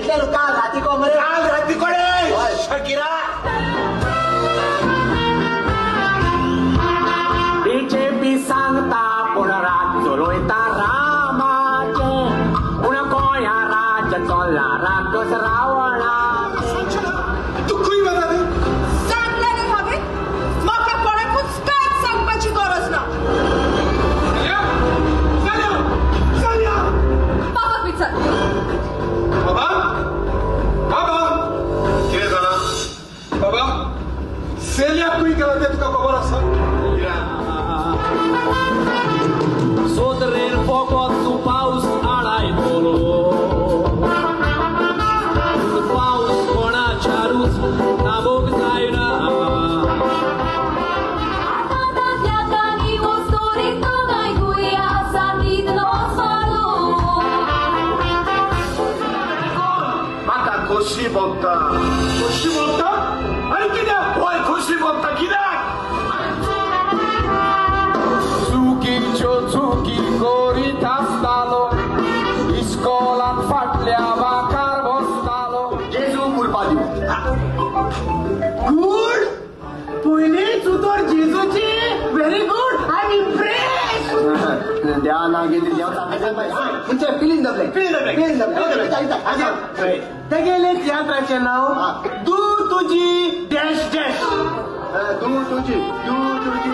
इतले काल राती को मरे काल राती कोडे शकीरा बीजेपी सांगता पूण राज चलयता रामाचें पूण गोंया राज्य चल्ला राकस रावणा. तूं खंय वता रे? सांगलें न्ही हांवें, म्हाका कोणाकूच कांयच सांगपाची गरज ना. बाबाक विचार. बाबा बाबा कितें जालां? बाबा सेल्या खंय गेला तें तुका खबर आसा? सोदरेन फकत तूं पावस आडायतलो, पावस कोणाच्यारूच थांबोवंक जायना. म्हाका खोशी भोगता. खोशी भोगता? आनी कित्याक? हय खोशी भोगता कित्याक? चुकीच्यो चुकी करीत आसतालो, इस्कोलान फाटल्या बांकार बसतालो. जेजू कुरपा दिवं. गुड, पयलींच उतर जेजूची. Very good, I am impress. देवा नांव घेतली देव म्हणजे fill in the blank. Fill in the blank. Fill in the blank. तेगेले तियात्राचें नांव तूं तुजी डॅश डॅश. तूं तुजी तूं तुजी.